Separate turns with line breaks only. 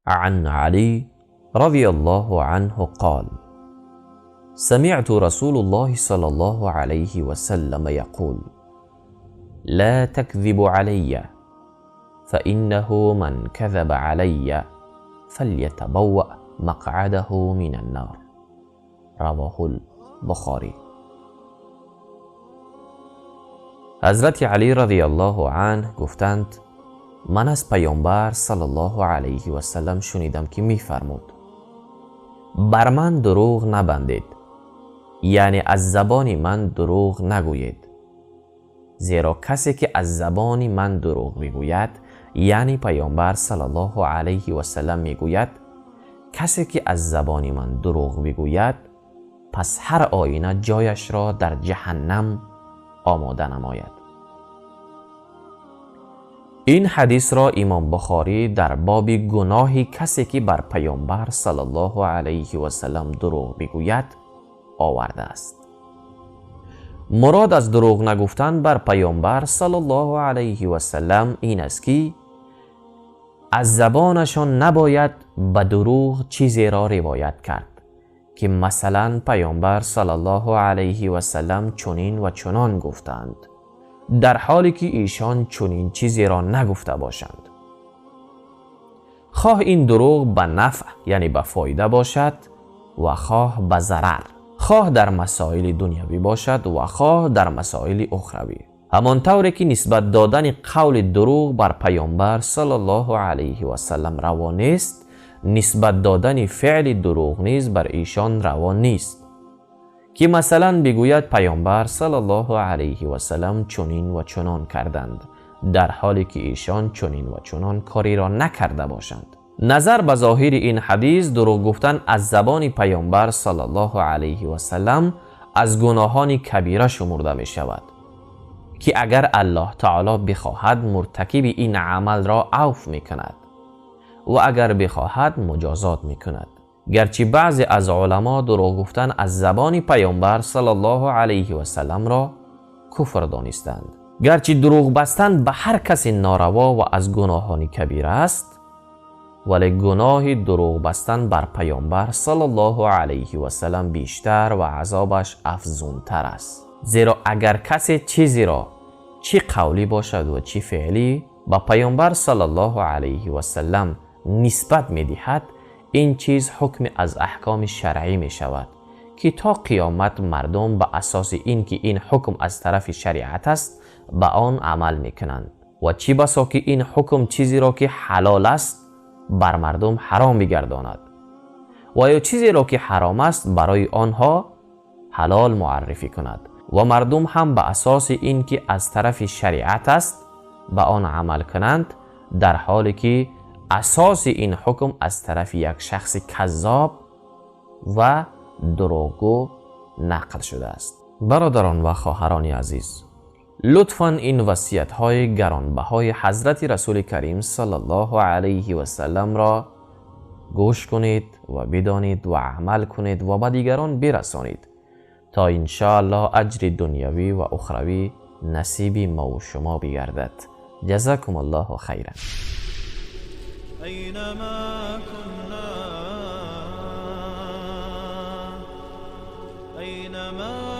عن علي رضي الله عنه قال: سمعت رسول الله صلى الله عليه وسلم يقول: لا تكذب علي، فإنه من كذب علي فليتبوأ مقعده من النار. رواه البخاري. حضرت علی رضی الله عنه گفتند: من از پیامبر صلی الله علیه و سلم شنیدم که میفرمود: بر من دروغ نبندید، یعنی از زبان من دروغ نگویید، زیرا کسی که از زبان من دروغ بگوید، یعنی پیامبر صلی الله علیه و سلم میگوید کسی که از زبان من دروغ بگوید پس هر آینه جایش را در جهنم آماده نماید. این حدیث را امام بخاری در باب گناه کسی که بر پیامبر صلی الله علیه و سلم دروغ بگوید آورده است. مراد از دروغ نگفتن بر پیامبر صلی الله علیه و سلم این است که از زبانشان نباید به دروغ چیزی را روایت کرد که مثلا پیامبر صلی الله علیه و سلم چنین و چنان گفتند، در حالی که ایشان چنین چیزی را نگفته باشند. خواه این دروغ به نفع یعنی به فایده باشد و خواه به ضرر، خواه در مسائل دنیوی باشد و خواه در مسائل اخروی. همان طوری که نسبت دادن قول دروغ بر پیامبر صلی الله علیه و سلم روا نیست، نسبت دادن فعل دروغ نیز بر ایشان روا نیست که مثلا بگوید پیامبر صلی الله علیه و سلم چنین و چنان کردند، در حالی که ایشان چنین و چنان کاری را نکرده باشند. نظر به ظاهر این حدیث، دروغ گفتن از زبان پیامبر صلی الله علیه و سلم از گناهان کبیره شمرده می شود که اگر الله تعالی بخواهد مرتکب این عمل را عفو می کند و اگر بخواهد مجازات می کند. گرچه بعضی از علما دروغ گفتن از زبان پیامبر صلی الله علیه و سلم را کفر دانستند. گرچه دروغ بستن به هر کسی ناروا و از گناهان کبیره است، ولی گناه دروغ بستن بر پیامبر صلی الله علیه و سلم بیشتر و عذابش افزونتر است. زیرا اگر کسی چیزی را چی قولی باشد و چی فعلی به پیامبر صلی الله علیه و سلم نسبت می‌دهد، این چیز حکم از احکام شرعی می شود که تا قیامت مردم به اساس این که این حکم از طرف شریعت است به آن عمل می کنند و چی بسا که این حکم چیزی را که حلال است بر مردم حرام بگرداند و یا چیزی را که حرام است برای آنها حلال معرفی کند و مردم هم به اساس این که از طرف شریعت است به آن عمل کنند، در حالی که اساس این حکم از طرف یک شخص کذاب و دروغگو نقل شده است. برادران و خواهران عزیز، لطفاً این وصیت‌های گرانبهای حضرت رسول کریم صلی الله علیه و سلم را گوش کنید و بدانید و عمل کنید و به دیگران برسانید تا انشاءالله اجر دنیوی و اخروی نصیب ما و شما بگردد. جزاکم الله خیرا.
أينما كنا، أينما